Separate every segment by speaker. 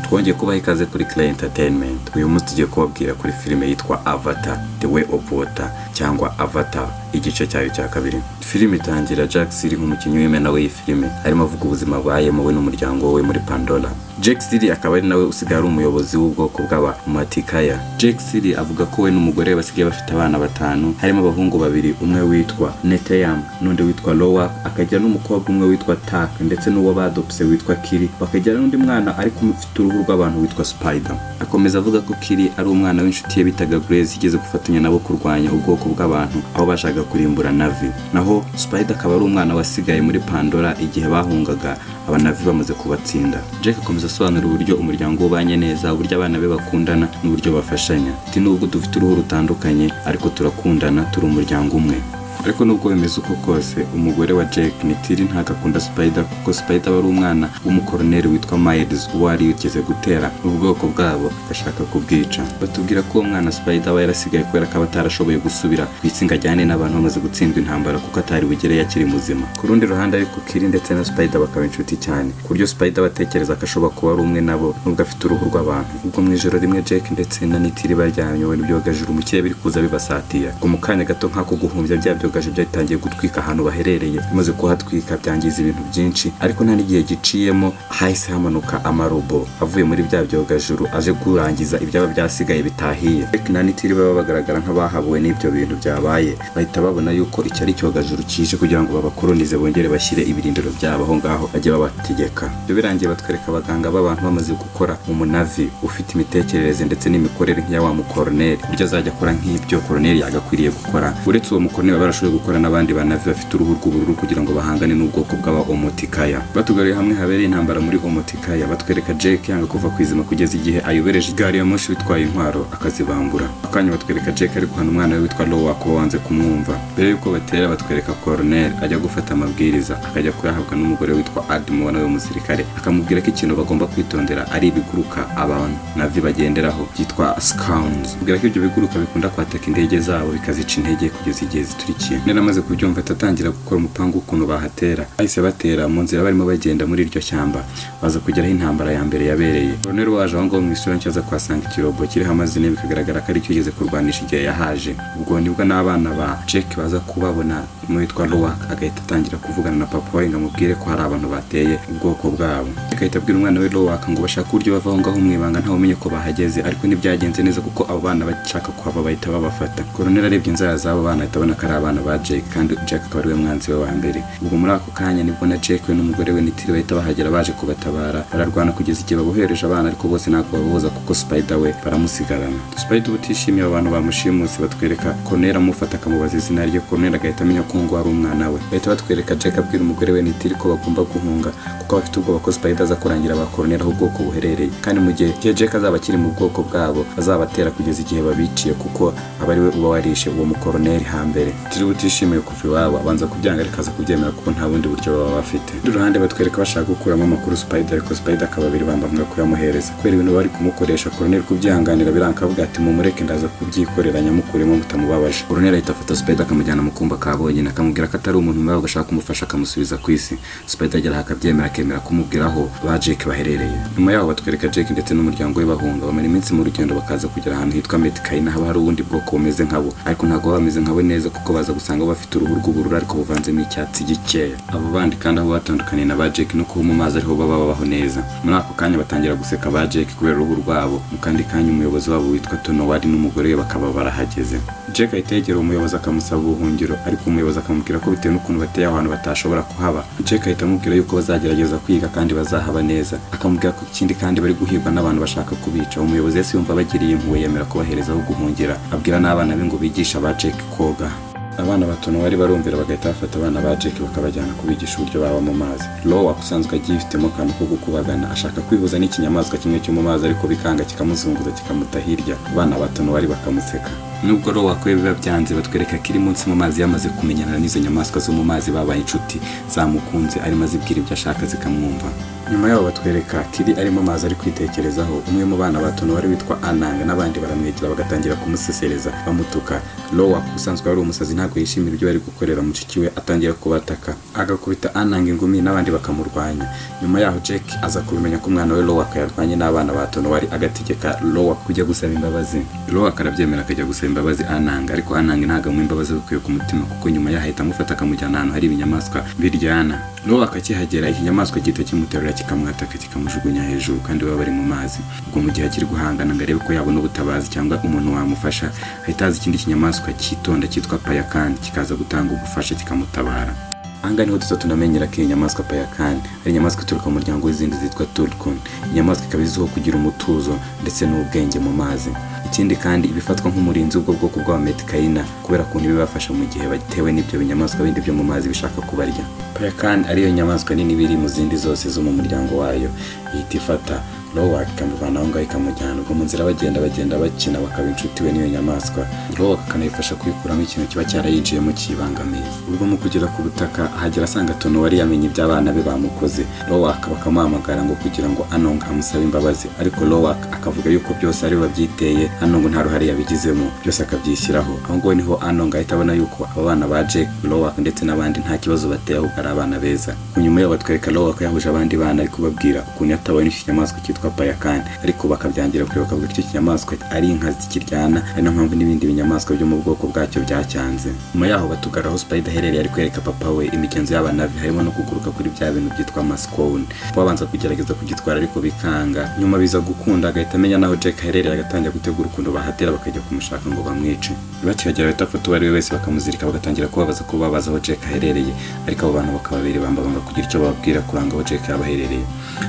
Speaker 1: Twongeye kubaha ikaze kuri Clay Entertainment. Uyu munsi tugiye kubabwira kuri filime yitwa Avatar: The Way of Water, cyangwa Avatar igice cyayo cya kabiri. Filime itangira Jack Sully nk'umukinnyi w'imena w'iyi filime arimo avuga ubuzima abayemo we n'umuryango we muri Pandora. Jack Sully akaba ari nawe usigaye ari umuyobozi w'ubwoko bw'aba Omatikaya. Jack Sully avuga ko we n'umugore we basigaye bafite abana batanu, harimo abahungu babiri, umwe witwa Neteyam n'undi witwa Loak, akagira n'umukobwa umwe witwa Tak, ndetse n'uwo badopse witwa Kiri, bakagira n'undi mwana ariko ufite uruhu rw'abantu witwa Spider. Akomeza avuga ko Kiri ari umwana w'inshuti ye bitaga Grace, igeze gufatanya nabo kurwanya ubwoko bw'abantu aho bashaka kurimbura Navi. Naho Spider akaba ari umwana wasigaye muri Pandora igihe bahungaga Abanavi bamaze kubatsinda. Jack akomeza asobanura uburyo umuryango we ubanye neza, uburyo abana be bakundana n'uburyo bafashanya. Ati: "Nubwo dufite uruhu rutandukanye, ariko turakundana, turi umuryango umwe." Ariko nubwo bimeze uko kose, umugore wa Jake Nitiri ntabwo akunda Spider, kuko Spider aba ari umwana w'umukoroneri witwa Miles wari wigeze gutera ubwoko bwabo agashaka kubwica. Batubwira ko uwo mwana Spider aba yarasigaye kubera ko aba atarashoboye gusubira ku isi ngo ajyane n'abantu bamaze gutsindwa intambara, kuko atari bugere yakiri muzima. Ku rundi ruhande ariko, Kiri ndetse na Spider bakaba inshuti cyane, ku buryo Spider batekereza ko ashobora kuba ari umwe nabo nubwo afite uruhu rw'abantu. Ubwo mu ijoro rimwe Jake ndetse na Nitiri baryamye, babona ibyogajuru mu kirere biri kuza bibasatira. Ngo mu kanya gato nk'ako guhumbya, bya byogajuru byatangiye gutwika ahantu baherereye. Bimaze kuhatwika byangiza ibintu byinshi, ariko nta n'igihe giciyemo hahise hamanuka amarobo avuye muri bya byogajuru aje kurangiza ibyaba byasigaye bitahiye. Jake na Nitiri baba bagaragara nk'abahabuwe n'ibyo bintu byabaye, bahita babona yuko iki ari icyogajuru kije kugira ngo babakolonize, bongere bashyire ibirindiro byabo aho ngaho, bajye babategeka. Ibyo birangiye batwereka abaganga b'abantu bamaze gukora umunavi ufite imitekerereze ndetse n'imikorere nk'iya wa mukoroneri, uburyo azajya akora nk'ibyo koroneri yagakwiriye gukora. Uretse uwo mukoroneri, baba barashoboye gukora n'abandi banavi bafite uruhu rw'ubururu kugira ngo bahangane n'ubwoko bw'aba Omotikaya. Batugaruye hamwe habereye intambara muri Omotikaya, batwereka Jake yanga kuva ku izima kugeza igihe ayobereje gari ya moshi bitwaye intwaro akazibambura. Akanya batwereka Jake ari guhana umwana we witwa Loa kuba wanze kumwumva. Mbere yuko batera, batwereka Colonel ajya gufata amabwiriza, akajya kuyahabwa n'umugore witwa Admo, nawe w'umusirikare, akamubwira ko ikintu bagomba kwitondera ari ibiguruka abantu Navi bagenderaho byitwa scones. Abwira ko ibyo biguruka bikunda kwataka indege zabo bikazica intege kugeza igihe ziturikiye. Nari amaze kubyumva, atangira gukora umupangu w'ukuntu bahatera. Bahise batera. Mu nzira barimo bagenda muri iryo shyamba, baza kugeraho intambara ya mbere yabereye. Colonel waje aho ngaho mu isura nshya aza kuhasanga ikirobo kiriho amazina, bikagaragara ko aricyo yigeze kurwanisha igihe yahaje. Ubwo nibwo n'abana ba Jake baza kubabona, umwe witwa Loak agahita atangira kuvugana na papa we ngo amubwire ko hari abantu bateye ubwoko bwabo. Agahita abwira umwana we Loak ngo bashake uburyo bava aho ngaho mu ibanga, ntawe umenye ko bahageze. Ariko ntibyagenze neza, kuko abo bana bashaka kuhava bahita babafata. Colonel arebye inzara z'abo bana ahita abona ko ari abana ba Jake, kandi Jake akaba ari we mwanzi we wa mbere. Ubwo muri ako kanya nibwo na Jake we n'umugore we Nitiri bahita bahagera baje kubatabara. Bararwana kugeza igihe babohereje abana, ariko bose ntabwo baboza kuko Spider we baramusigarana. Spider uba utishimiye abo bantu bamushimuse, batwereka Colonel amufata akamubaza izina rye. Colonel agahita amenya ko ngo ari umwana we. Bahita batwereka Jake abwira umugore we Nitiri ko bagomba guhunga, kuko bafite ubwoba ko Spider aza kurangira ba Colonel aho ubwoko buherereye, kandi mu gihe Jake azaba akiri mu bwoko bwabo azabatera kugeza igihe babiciye, kuko aba ari we uba warishe uwo mukoroneri hambere. Tiri butishimiye kuva iwabo, abanza kubyanga ariko aza kubyemera kuko nta bundi buryo baba bafite. Urundi ruhande batwereka bashaka gukuramo amakuru Spider, ariko Spider akaba abiri bambamwe kuyamuhereza kubera ibintu bari kumukoresha. Colonel kubyihanganira biranga, akavuga ati: "Mumureke, ndaza kubyikorera nyamukuremo mutamubabaje." Colonel ahita afata Spider akamujyana mu kumba ka bonyine, akamubwira ko atari umuntu mubi, agashaka kumufasha akamusubiza ku isi. Spider agera akabyemera, akemera kumubwira aho ba Jake baherereye. Nyuma yaho batwereka Jake ndetse n'umuryango we bahunga, bamara iminsi mu rugendo, bakaza kugera ahantu hitwa Metkayina. Haba hari ubundi bwoko bumeze nkabo, ariko ntabwo baba bameze nkabo neza, kuko baza gusanga bafite uruhu rw'ubururu ariko buvanzemo icyatsi gikeya. Abo bandi kandi aho batandukaniye na ba Jake no kuba mu mazi ariho baba babaho neza. Muri ako kanya batangira guseka ba Jake kubera uruhu rwabo. Mu kandi kanya umuyobozi wabo witwa Tonowari n'umugore we bakaba barahageze. Jake ahita yegera umuyobozi akamusaba ubuhungiro, ariko umuyobozi akamubwira ko bitewe n'ukuntu bateye aho hantu batashobora kuhaba. Jake ahita amubwira yuko bazagerageza kwiga kandi bazahaba neza, akamubwira ko ikindi kandi bari guhigwa n'abantu bashaka kubica. Umuyobozi yahise yumva bagiriye impuhwe, yemera kubahereza aho guhungira, abwira n'abana be ngo bigishe aba Jake koga. Abana ba Tonowari barumvira, bagahita bafata abana ba Jake bakabajyana kubigisha uburyo baba mu mazi. Loa usanzwe agiye ifitemo akantu ko gukubagana ashaka kwihuza n'ikinyamaswa kimwe cyo mu mazi, ariko bikanga, kikamuzunguza kikamuta hirya. Abana ba Tonowari bakamuseka. Nubwo Rowa we biba byanze, batwereka ko iri munsi mu mazi yamaze kumenyana n'izo nyamaswa zo mu mazi, babaye inshuti, zamukunze, arimo azibwira ibyo ashaka zikamwumva. Nyuma yaho batwereka Kiri ari mu mazi ari kwitekerezaho. Umwe mu bana ba Tonowari witwa Ananga n'abandi baramwegera, bagatangira kumusesereza bamutuka. Lowa usanzwe ari umusazi ntabwo yishimira ibyo bari gukorera mushiki we, atangira kubataka, agakubita Ananga ingumi n'abandi bakamurwanya. Nyuma yaho Jack aza kubimenya ko umwana we Lowa yarwanye n'abana ba Tonowari, agategeka Lowa kujya gusaba imbabazi. Lowa arabyemera, akajya gusaba imbabazi Ananga, ariko Ananga ntabwo amuha imbabazi abikuye ku mutima, kuko nyuma yaho ahita amufata akamujyana ahantu hari ibinyamaswa biryana. Lowa akakihagera, ikinyamaswa gihita kimuterura, kikamwataka, kikamujugunya hejuru kandi baba bari mu mazi. Ubwo mu gihe akiri guhangana ngo arebe ko yabona ubutabazi cyangwa umuntu wamufasha, hahita haza ikindi kinyamaswa cyitonda cyitwa Payakani, kikaza gutanga ubufasha, kikamutabara. Ahangaha niho tuza tunamenyera ko iyi nyamaswa Payakani ari inyamaswa ituruka mu muryango w'izindi zitwa Tulkun. Inyamaswa ikaba izwiho kugira umutuzo ndetse n'ubwenge mu mazi. Ikindi kandi iba ifatwa nk'umurinzi w'ubwo bwoko bw'Abametikayina, kubera ukuntu ibibafasha mu gihe batewe n'ibyo binyamaswa bindi byo mu mazi bishaka kubarya. Payakani ariyo nyamaswa nini biri mu zindi zose zo mu muryango wayo, ihita ifata Lowak ikamuvana aho ngaho ikamujyana. Ubwo mu nzira bagenda bagenda bakina, bakaba inshuti we n'iyo nyamaswa. Lowak akanayifasha kuyikuramo ikintu kiba cyarayinjiyemo kiyibangamiye. Ubwo mu kugera ku butaka ahagera asanga Tono wari yamenye ibyo abana be bamukoze. Lowak bakamuhamagara ngo kugira ngo Anong amusabe imbabazi, ariko Lowak akavuga yuko byose ari we wabyiteye, Anong nta ruhare yabigizemo, byose akabyishyiraho. Aho ngaho niho Anong ahita abona yuko aba bana ba Jack, Lowak ndetse n'abandi nta kibazo bateye, ahubwo ari abana beza. Nyuma yaho batwereka Lowak yahuje abandi bana, ari kubabwira ukuntu yatabawe n'iki kinyamaswa cyitwa Payakani, ariko bakabyangira kure, bakavuga ko icyo kinyamaswa ari inkazi kiryana, ari nayo mpamvu n'ibindi binyamaswa byo mu bwoko bwacyo byacyanze. Nyuma yaho batugaraho Spider aherereye ari kwereka papa we imigenzo y'Abanavi, harimo no kuguruka kuri bya bintu byitwa mascone. Babanza kugerageza kugitwara ariko bikanga, nyuma biza gukunda, agahita amenya naho Jack aherereye, agatangira gutegura ukuntu bahatera bakajya kumushaka ngo bamwice. Bakihagera bahita bafata uwo ari we wese bakamuzirika, bagatangira kubabaza ko babaza aho Jack aherereye, ariko abo bantu bakababera ibamba, banga kugira icyo bababwira kuranga aho Jack yaba aherereye.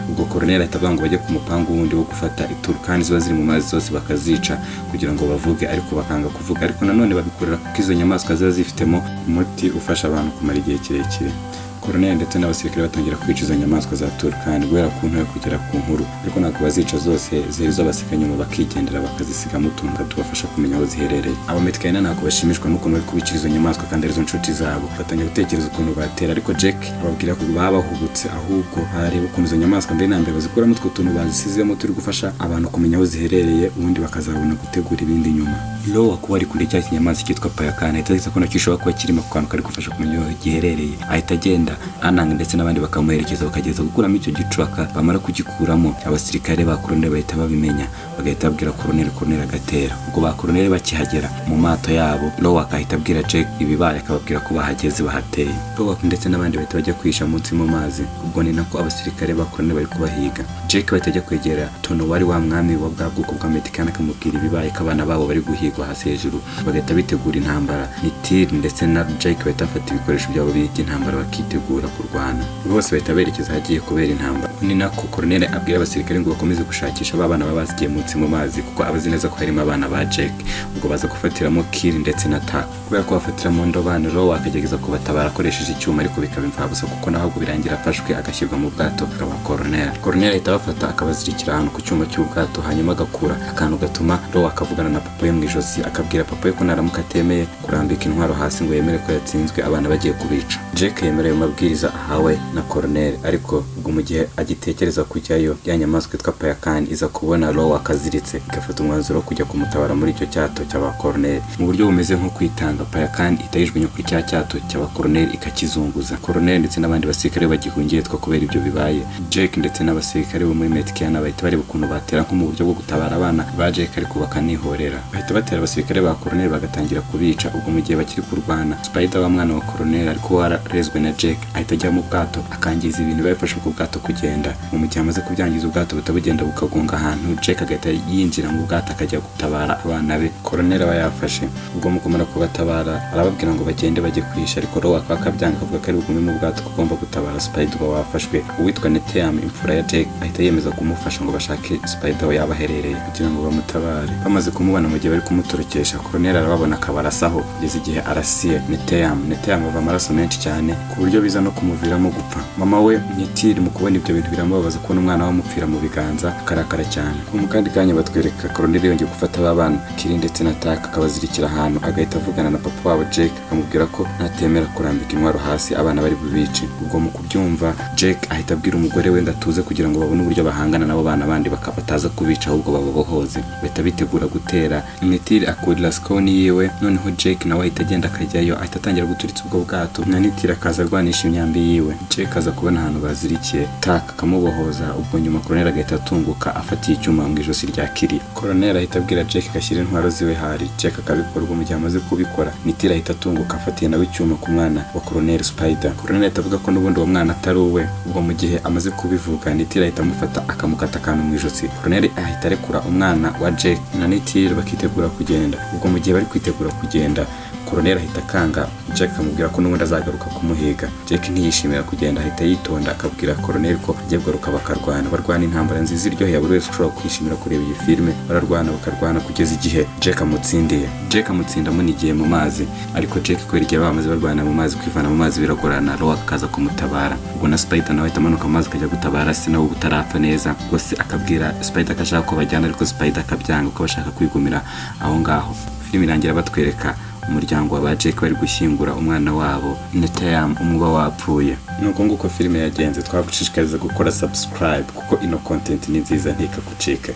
Speaker 1: Ubwo koroneli ahita avuga ngo bajye ku mupangu wundi wo gufata iturukani ziba ziri mu mazi zose bakazica kugira ngo bavuge, ariko bakanga kuvuga. Ariko nanone babikorera kuko izo nyamaswa ziba zifitemo umuti ufasha abantu kumara igihe kirekire. Koroneli ndetse n'abasirikare batangira kwica izo nyamaswa za turukani guhera ku ntoya kugera ku nkuru, ariko ntabwo bazica zose, zihera izo basiga nyuma bakigendera, bakazisigamo utuntu tubafasha kumenya aho ziherereye. Abametikayina ntabwo bashimishwa n'ukuntu bari kubicira izo nyamaswa kandi arizo nshuti zabo, batangira gutekereza ukuntu batera, ariko Jack ababwira ko baba bahubutse, ahubwo bareba ukuntu izo nyamaswa mbere na mbere bazikuramo utwo tuntu bazisizemo turi gufasha abantu kumenya aho ziherereye, ubundi bakazabona gutegura ibindi nyuma. Lowa kuba ari kuri cya kinyamaswa cyitwa Payakani, ahita azi ko nacyo gishobora kuba kirimo ako kantu kari gufasha kumenya aho giherereye. Ahita agenda, Ananga ndetse n'abandi bakamuherekeza, bakageza gukuramo icyo gicuraka. Bamara kugikuramo, abasirikare ba koroneli bahita babimenya, bagahita babwira koroneli, koroneli agatera. Ubwo ba koroneli bakihagera mu mato yabo, Lowak ahita abwira Jack ibibaye, akababwira ko bahageze bahateye. Lowak ndetse n'abandi bahita bajya kwihisha munsi mu mazi. Ubwo ni nako abasirikare ba koroneli bari kubahiga. Jack bahita ajya kwegera Tono wari wa mwami wa bwa bwoko bwa Metikana, akamubwira ibibaye, ko abana babo bari guhigwa hasi hejuru, bagahita bitegura intambara. Nitiri ndetse na Jack bahita bafata ibikoresho byabo by'intambara, bakitegura kurwana. Bose bahita berekeza ahagiye kubera intambara. Ni nako koroneli abwira abasirikare ngo bakomeze gushakisha ba bana baba basigiye munsi mu mazi, kuko abazi neza ko harimo abana ba Jack. Ubwo baza gufatiramo Kiri ndetse na Tak. Kubera ko bafatiramo ndobani, Rowa akagerageza kubatabara akoresheje icyuma, ariko bikaba imfabusa, kuko naho ahubwo birangira afashwe agashyirwa mu bwato bwa koroneli. Koroneli ahita abafata akabazirikira ahantu ku cyuma cy'ubwato, hanyuma agakura akantu gatuma Rowa akavugana na papa we mu ijosi, akabwira papa we ko naramuka atemeye kurambika intwaro hasi ngo yemere ko yatsinzwe, abana bagiye kubica. Jack yemera ayo mabwiriza ahawe na koroneli, ariko ubwo mu gihe agitekereza kujyayo, ya nyamaswa yitwa Payakani iza kubona Rowa akaziritse, igafata umwanzuro wo kujya kumutabara muri icyo cyato cy'aba koroneli mu buryo bumeze nko kwitanga. Payakani ihita yijugunya kuri cya cyato cy'aba koroneli ikakizunguza. Koroneli ndetse n'abandi basirikare bagihungiye twa kubera ibyo bibaye. Jack ndetse n'abasirikare bo muri Metikana bahita bareba ukuntu batera nko mu buryo bwo gutabara abana ba Jack, ariko bakanihorera, bahita batera abasirikare ba koroneli bagatangira kubica. Ubwo mu gihe bakiri kurwana, Spider wa mwana wa koroneli ariko wararezwe na Jack ahita ajya mu bwato, akangiza ibintu biba bifasha ubwo bwato kugenda. Mu gihe amaze kubyangiza, ubwato buhita bugenda bukagonga ahantu. Jack agahita yinjira mu bwato akajya gutabara abana be koroneli aba yafashe. Ubwo mu kumara kubatabara, arababwira ngo bagende bajye kwihisha, ariko Rowa akabyanga, akavuga ko ari bugume mu bwato ko agomba gutabara Spider uba wafashwe. Uwitwa Neteyam, imfura ya Jack, ahita yemeza kumufasha ngo bashake Spider aho yaba aherereye kugira ngo bamutabare. Bamaze kumubona, mu gihe bari kumutorokesha, koroneli arababona akabarasaho kugeza igihe arasiye Neteyam. Neteyam ava amaraso menshi cyane ku buryo biza no kumuviramo gupfa. Mama we Nitiri mu kubona ibyo bintu biramubabaza, kubona umwana we amupfira mu biganza, akarakara cyane. Mu kandi kanya batwereka Koroneli yongeye gufata aba bana Kiri ndetse na Taka, akabazirikira ahantu, agahita avugana na papa wabo Jake, akamubwira ko natemera kurambika intwaro hasi abana bari bubice. Ubwo mu kubyumva, Jake ahita abwira umugore we ngo atuze kugira ngo babone uburyo bahangana nabo bana bandi bataza kubica, ahubwo bababohoze. Bahita bitegura gutera. Nitiri akurira skoni yiwe, noneho Jake nawe ahita agenda akajyayo, ahita atangira guturitsa ubwo bwato, na Nitiri akaza arwanisha imyambi yiwe. Jake aza kubona ahantu bazirikiye Taka, akamubohoza. Ubwo nyuma Koroneli agahita atunguka afatiye icyuma mu ijosi rya Kiri. Koroneli ahita abwira Jake agashyira intwaro ziwe hari, Jake akabikora. Ubwo mu gihe amaze kubikora, Nitiri ahita atunguka afatiye nawe icyuma ku mwana wa Koroneli Spider. Koroneli ahita avuga ko n'ubundi uwo mwana atari uwe. Ubwo mu gihe amaze kubivuga, Nitiri ahita amufata akamukata akantu mu ijosi. Koroneli ahita arekura umwana wa Jake na Nitiri, bakitegura kugenda. Ubwo mu gihe bari kwitegura kugenda, Koroneli ahita akanga Jack, akamubwira ko n'ubundi azagaruka kumuhiga. Jack ntiyishimira kugenda, ahita yitonda akabwira Koroneli ko agiye kugaruka bakarwana. Barwana intambara nziza iryoheye buri wese ushobora kwishimira kureba iyi filime. Bararwana, bakarwana kugeza igihe Jack amutsindiye. Jack amutsinda amunigiye mu mazi, ariko Jack kubera igihe bamaze barwana mu mazi, kwivana mu mazi biragorana. Roa akaza kumutabara. Ubwo na Spider nawe ahita amanuka mu mazi akajya gutabara se nawe utarapfa neza. Ubwo se akabwira Spider ko ashaka ko bajyana, ariko Spider akabyanga kuko bashaka kwigumira aho ngaho. Filime irangira batwereka umuryango wa ba Jake bari gushyingura umwana wabo Neteyam umuba wapfuye. Nuko nguko filime yagenze. Twagushishikariza gukora subscribe kuko ino content ni nziza, ntikagucike.